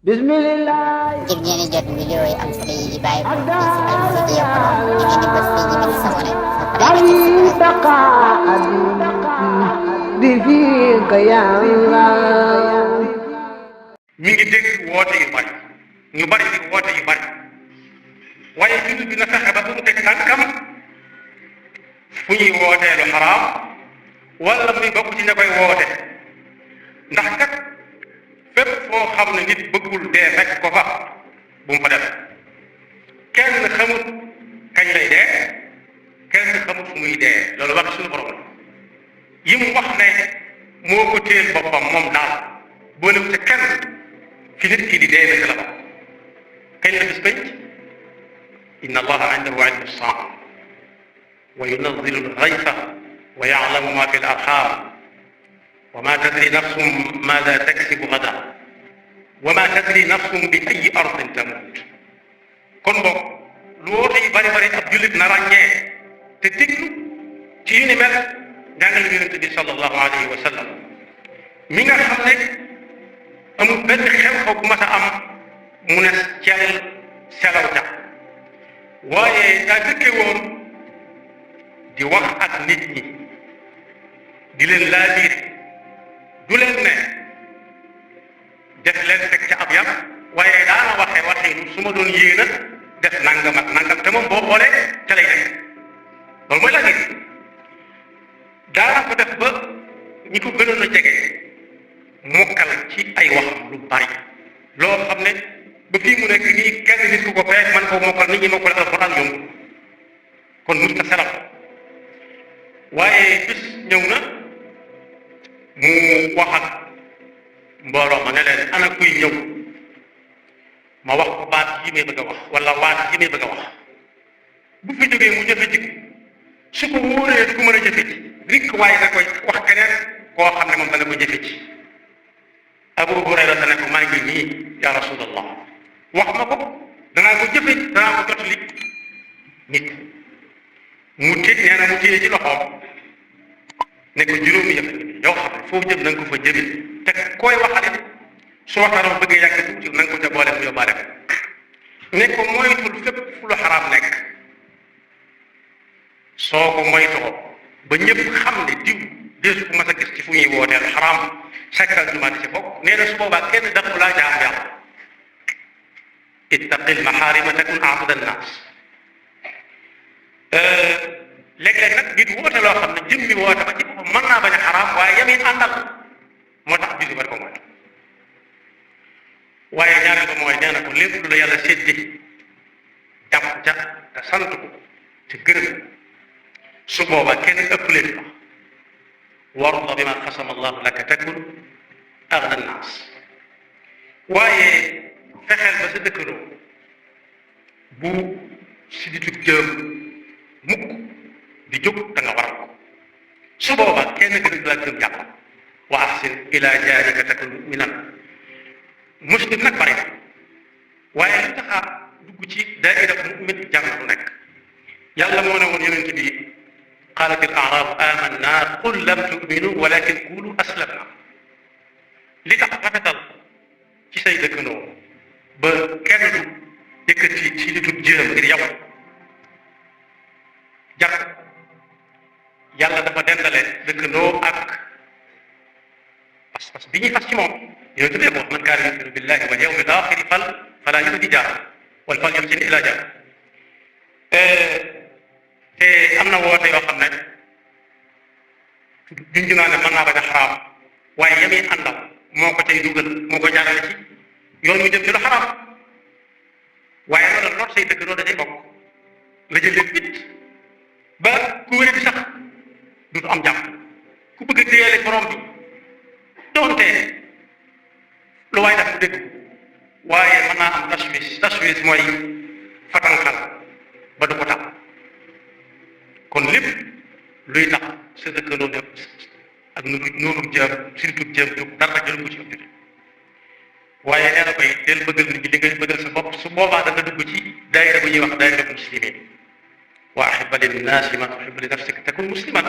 Bismillah. ngir ngeen di jot vidéo yi am solo yi di bàyyi ko fii ci Al Mouridiyyah da ngeen di bës fii ñu bind sabone soo paree nga mi ngi dégg woote yu bari ñu bari di woote yu bari waaye jullit bi na fexe ba bu mu teg tànkam fu ñuy wootee lu xaraam wala muy bokk ci ña koy woote ndax kat fépp foo xam ne nit bëggul dee fekk ko fa bu mu fa def kenn xamut kañ lay dee kenn xamut fu muy dee loolu wax suñu borom la yi mu wax ne moo ko téel boppam moom daal boolewut ca kenn fi nit ki di dee dëgg la ba kañ la bis penc inna allaha indahu ilmu saa wa yunazzilu al-ghaytha wa ya'lamu ma fi al-arham wa ma tadri nafsum maada taksibu gadan wa ma tadri nafsum bi ayyi ardin tamut kon boog lu woote yi bari bari ab jullit na ràññee te déglu ci yu ni mel jàngale yonent bi sallallahu alayhi wa sallam mi nga xam ne amul benn xew-xew bu mas a am mu ne ceel selaw ja waaye daa dëkke woon di wax ak nit ñi di leen laabiire du leen ne def leen teg ca ab yàq waaye daana waxee su ma doon yéena def nangam ak nangam te moom boo xoolee ca lay def loolu mooy laabiire daana ko def ba ñi ko gënoon a jege mokkal ci ay wax lu bari loo xam ne ba fii mu nekk nii kenn nit ku ko feek man ko mokkal nit ñi mokkal alxuraan yomb kon musta selaf waaye bis ñëw na mu wax ak mbooloo ma ne leen ana kuy ñëw ma wax ko baat yi may bëgg a wax wala waat yi may bëgg a wax bu fi jógee mu jëfe ci su ko wóoree du ko mën a jëfe ci rik waaye da koy wax keneen koo xam ne moom dana ko jëfe ci Abu Hurayra ne ko maa ngi nii ya rasulallah wax ma ko danaa ko jëfe danaa ko jotali nit mu nee na mu téye ci loxoom ne ko juróomi yëf yow xam ne foo jëm na nga ko fa jëme te koy waxale su waxtaan bëggee yàgg tuuti na nga ko ca boole mu yóbbaale ko ne ko moytul fépp fu lu xaraam nekk soo ko moytoo ba ñëpp xam ne diw deesu ko mas a gis ci fu ñuy wooteel xaraam sakkal jumaa di ci bokk nee na su boobaa kenn dafa laa jaam yàlla ittaqil maxaarima takun a'bada an-naas léeg-léeg nag nit woote loo xam ne jëmmi woote ba ci boppam mën naa bañ a xaraam waaye yamin àndal moo tax julli war ko mooy waaye ñaareel ba mooy nee na ko lépp lu la yàlla séddi jàpp ca te sant ko te gërëm su boobaa kenn ëpp leen la warda bima qasama allahu laka takun aghna an-naas waaye fexeel ba sa dëkkaloo bu si di tug jëm mukk di jóg da nga waral ko su boobaa kenn gën laa gëm yàlla wa ahsin ila jaarika takun mu'minan muslim nag bari na waaye lu tax a dugg ci daa'ira mu'min jar na lu nekk yàlla moo ne woon yonent bi qaalat al-a'raabu aamannaa qul lam tu'minu walakin qulu aslamna li tax rafetal ci say dëkkandoo ba kenn du yëkkati ci li tut jërëm ngir yow jar yàlla dafa dendale dëkkandoo ak pas-pas bi ñuy fas ci moom yooyu tuddee ko man kaana yuminu billahi wal yawmil aaxiri falaa yu'di jaarahu wala falyuhsin ilaa jaarihi te am na woote yoo xam ne junj naa ne mën naa bañ a xaraam waaye yami àndal moo ko cay dugal moo ko jaarale ci yoon mu jëm ci lu xaraam waaye loolu lor say dëkkandoo da cay bokk la jëlee bit ba ku wéri di sax dutu am jàmm ku bëgg a déyale borom bi doonte lu waaye def mu dégg waaye mën naa am tashwis mooy fatanxal ba du ko tax kon lépp luy tax sa dëkkandoo def ak noonu jëm surtout jëm jóg dara jël ko ci am jullit waaye nee na koy del bëggal nit ñi li ngay bëggal sa bopp su boobaa da nga dugg ci daayira bu ñuy wax daayira muslimin wa ahibba linnaasi ma tuhibbu li nafsika takun musliman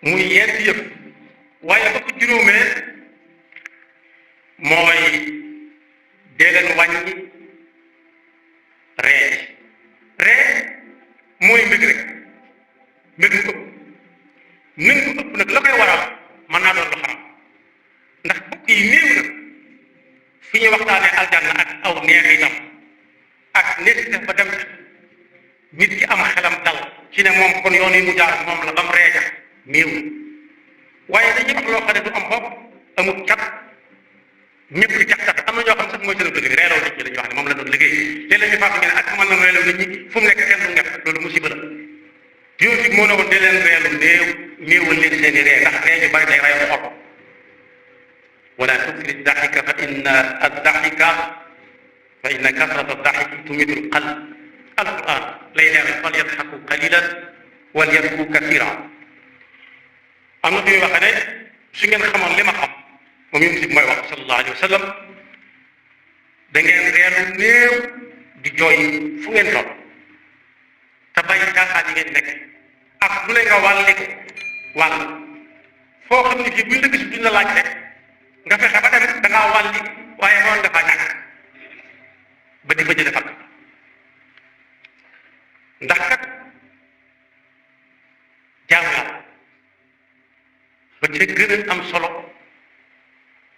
muy yent yëpp waaye ba ko juróomee kii néew na fi ñu waxtaanee aljanna ak aw neex itam ak nit def ba dem nit ki am xelam dal ci ne moom kon yoon yi mu jaar moom la bam reeja néew na waaye dañuy wax loo xam ne du am bopp amul cat ñëpp di jax-jax am na ñoo xam sax mooy seen liggéey reeloo nit ñi la ñuy wax ne moom la doon liggéey léeg-léeg ñu fàttali ne ak mën na reeloo nit ñi fu mu nekk kenn du nekk loolu musiba la yoon bi moo ne woon de leen reelu néewal leen seen i ree ndax ree ñu bari day rayal xol wala tukri daxika fa inna addaxika fa inna kasrata daxiki tumitu lqalb alquran lay leeral fal yadxaku qalilan wal yabku kathiran am na fi muy waxe ne su ngeen xamoon li ma xam moom yonent bi mooy wax sallallahu alayhi wa sallam da ngeen reelu néew di jooy fu ngeen toll te bàyyi caaxaan yi ngeen nekk ak lu ne nga wàlli ko wàll foo xam ne fii buñ la gis duñ la laaj rek nga fexe ba dem da ngaa wàlli waaye noonu dafaa ñàkk ba di fa jële fat ndax kat jaamu yàlla ba ca gën a am solo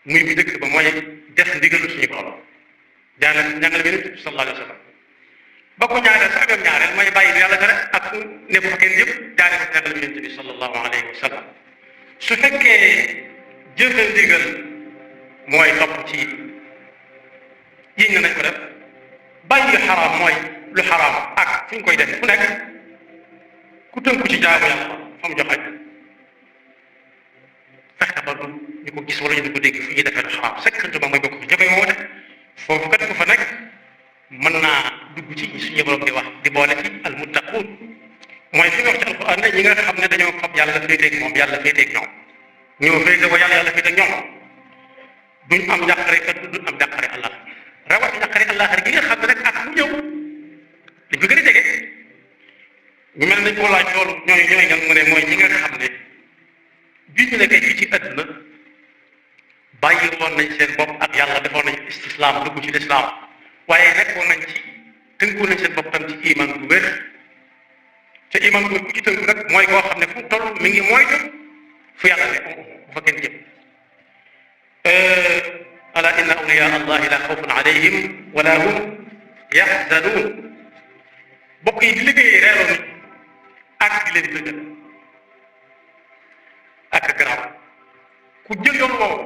muy bi dëkk ba mooy def ndigalu suñu borom jàngale bi Yonent bi sallallahu alayhi wa sallam ba ko ñaareel sa amee ñaareel mooy bàyyi lu yàlla tere ak ne bu fa kenn yëpp jaare ko jàngale bi Yonent bi sallallahu alayhi wa sallam su fekkee jëfe ndigal mooy topp ci yiñ na nañ ko def bàyyi lu xaraam mooy lu xaraam ak fu ñu koy def fu nekk ku tënku ci jaamu yàlla fa mu joxe fexe ba du ñu ko gis wala ñu ko dégg fu ñuy defee lu xaraam sekkantuma mooy bokk fi ña koy woote foofu kat ku fa nekk mën naa dugg ci suñu borom di wax di boole ci almuttaquun mooy fi nga wax ci alquran ne ñi nga xam ne dañoo fab yàlla féeteeg moom yàlla féeteeg ñoom ñoo féete ko yàlla féeteeg ñoom duñ am njàqare kat duñ am njàqare allah rawat njàqare allah gi nga xam ne rek ak mu ñëw dañ ko gën a jege ñu mel nañ ko laaj loolu ñooy nga mu ne mooy ñi nga xam ne bii ñu nekkee fii ci àdduna bàyyi woon nañ seen bopp ak yàlla defoon nañ istislaam dugg ci lislaam waaye nekkoon nañ ci tënku nañ seen bopp tam ci iman bu wér te iman bu wér ku ci tënku nag mooy koo xam ne fu mu toll mi ngi moytu fu yàlla ne bu fa kenn jëm ala inna awliya allahi la xawfun alayhim wala hum yaxzanuun bokk yi di liggéeyee reeloo nit ak di leen bëggal ak garaaw ku jël yoon woowu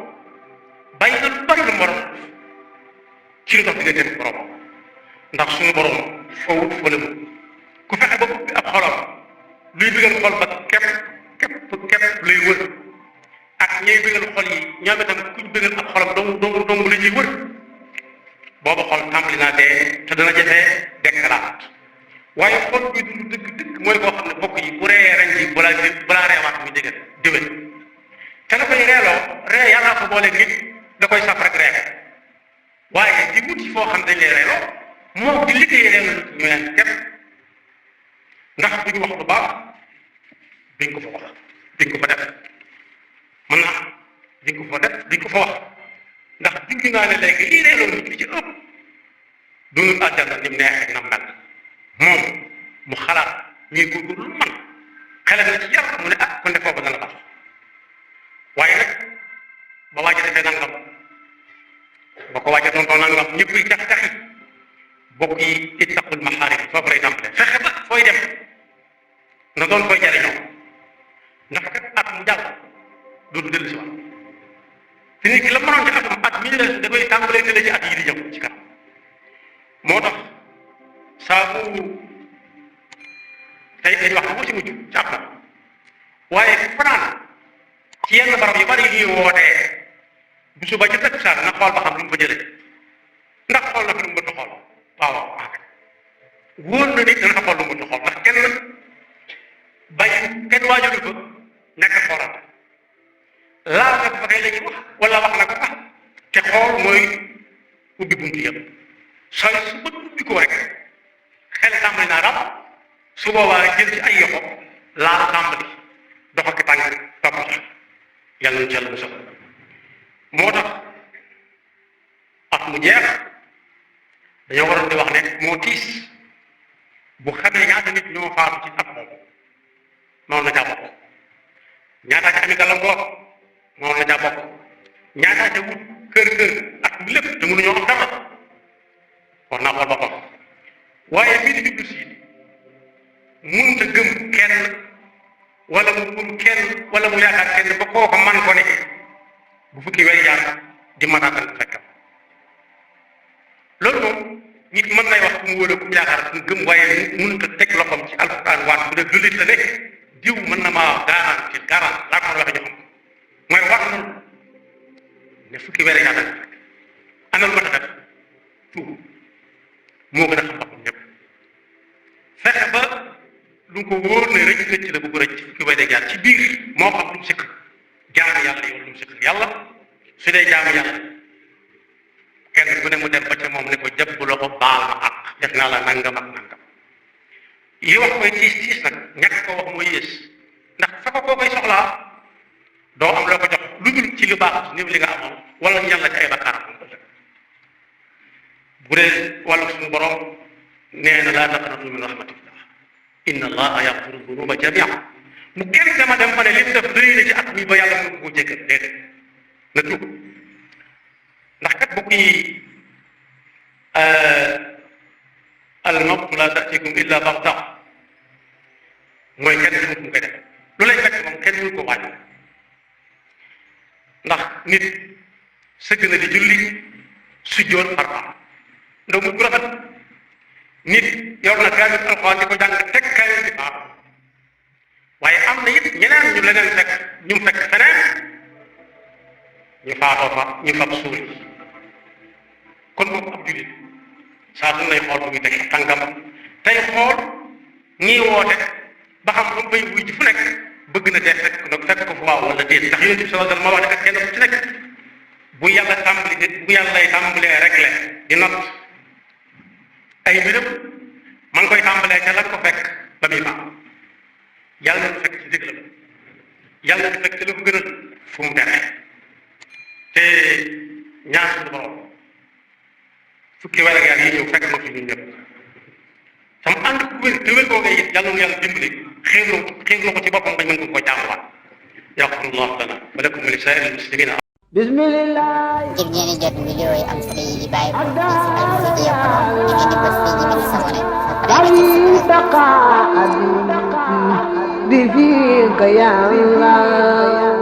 bàyyi na lu bari lu borom ci lu dox diggante borom ndax suñu borom fawut fële mu ku fexe ba ubbi ab xolam luy bëggal xol ba képp luy wër ak ñay bëggal xol yi ñoom itam kuñ bëggal ab xolam dong la ñuy wër booba xol tàmbali naa dee te dana jafee dekkalaat waaye xol bi dund dëgg mooy koo xam ne bokk yi bu ree ren ji balaa reewaat muy dégg déwén te la koy reeloo ree yàllaa ko boole nit da koy saf rek ree waaye di wuti foo xam dañ lay reeloo moom di liggéeyee leen la ñu leen képp ndax duñ wax lu baax duñ ko fa wax duñ ko fa def mën naa duñ ko fa def duñ ko fa wax ndax digg naa ne léegi lii reeloo nit li ci ëpp dunul àjjana ni mu neexee na mel moom mu xalaat ñuy góorgóorlu lu man xelal na ci yar mu ne ah kon de foofu dana baax waaye nag ba waaj a defee nangam ba ko waaj a tontoo nangam ñëpp yi jax-jaxi bokk yi ittaqul maxaarim foofu lay tàmbale fexe ba fooy dem na doon koy jariñoo ndax kat at mu jàll dootu dellu si waat te nit ki la mënoon ci atum at mi ñu da koy tàmbalee tële ci at yi di ñëw ci kanam moo tax saa bu tey dañuy wax moo ci mujj ci at na waaye fanaan ci yenn barab yu bari yi ñuy wootee bu suba ci takkusaan na xool ba xam lu mu fa jëlee ndax xool na fi lu mu bëgg a xool waaw wóor na nit dana fa xool lu mu bëgg a xool ndax kenn waajuru fa nekk xoolal laal na ko fa kay la ñuy wax wala wax na ko sax te xool mooy ubbi buntu yëpp sooy su bëgg ubbi ko rek xel tàmbali naa rab su boobaa jël ci ay yoxo laal tàmbali dox ak tànk topp ci yàlla na ci yàlla musal moo tax at mu jeex dañoo waroon di wax ne moo tiis bu xamee ñaata nit ñoo faatu ci at moom noonu la caa bokk ñaata ci ami gàllankoor noonu la caa bokk ñaataa ca wut kër ak lépp te mënuñoo am dara war naa xool boppam waaye mii di jublu si mënut a gëm kenn wala mu gëm kenn wala mu yaakaar kenn ba kooka man ko ne bu fukki weer jaar di mënaatal bu fekkam loolu moom nit mën nay wax ku mu wóole ku mu yaakaar ku mu gëm waaye mënut a teg loxoom ci alquran waat bu dee jullit la ne diw mën na maa garant laa ko waxe ñu xam mooy wax na ne fukki weer yàlla nga fekk ana lu ma def tuub moo gën a xam boppam ñëpp fexe ba lu ko wóor ne rëcc rëcc la bëgg rëcc fukki weer jaar ci biir moo xam lu mu sikk jaamu yàlla yow lu mu sikk yàlla su dee jaamu yàlla kenn ku ne mu dem ba ca moom ne ko jëbb la ko baal ma ak def naa la nangam ak nangam li wax koy tiis nag ñàkk ko wax mooy yées ndax fa ko koo koy soxlaa doo am loo ko jox lu dul ci lu baax ni li nga amoon wala ñal la ci ay bakkaaram bu dee wàllu suñu borom nee na laa taqnatu min rahmatillah inna allaha yaxfiru dunuba jamia mu kenn dama dem fa ne li mu def rëy na ci at mi ba yàlla mënu ko jéggal déedéet na tuub ndax kat bokk yi al mawtu la tatikum illa baxta mooy kenn xamut mu koy def lu lay fekk moom kenn mënu ko waaj ndax nit sëgg na di julli sujjóot farfaam ndaw mu rafet nit yor na kaamil alxuraan di ko jàng teg kaamil di faatu waaye am na it ñeneen ñu leneen fekk ñu fekk feneen ñu faatoo fa ñu fab suul kon boobu ab jullit saa su nay xool bu muy teg tànkam tey xool ñii woote ba xam lu mu fay wuy ji fu nekk bëgg na dee fekk ko fu waaw wala déet ndax yonent bi sallallahu alayhi wa sallam moo wax ne kenn ku ci nekk bu yàlla lay tàmbalee rek le di not ay mbiram ma ngi koy tàmbalee ca lan ko fekk ba muy baax yàlla na fekk ci dëgg la yàlla na fekk ci la ko gënal fu mu tere te ñaan suñu borom fukki weer ak yi ñëw fekk na fi ñun ñëpp sama ànd ku wér te wér googu it yàlla na yàlla dimbali xiir na ko ci boppam bañ mën ko jaamuwaat yaxfirullahu lana wa lakum wa li saa'iril muslimina bismillah ngir ngeen di jot vidéo yi am solo yi di bàyyi ko ci Almouridiyyah Prod da ngeen di bës fii ñu bind sabonné bi fiika ya Allah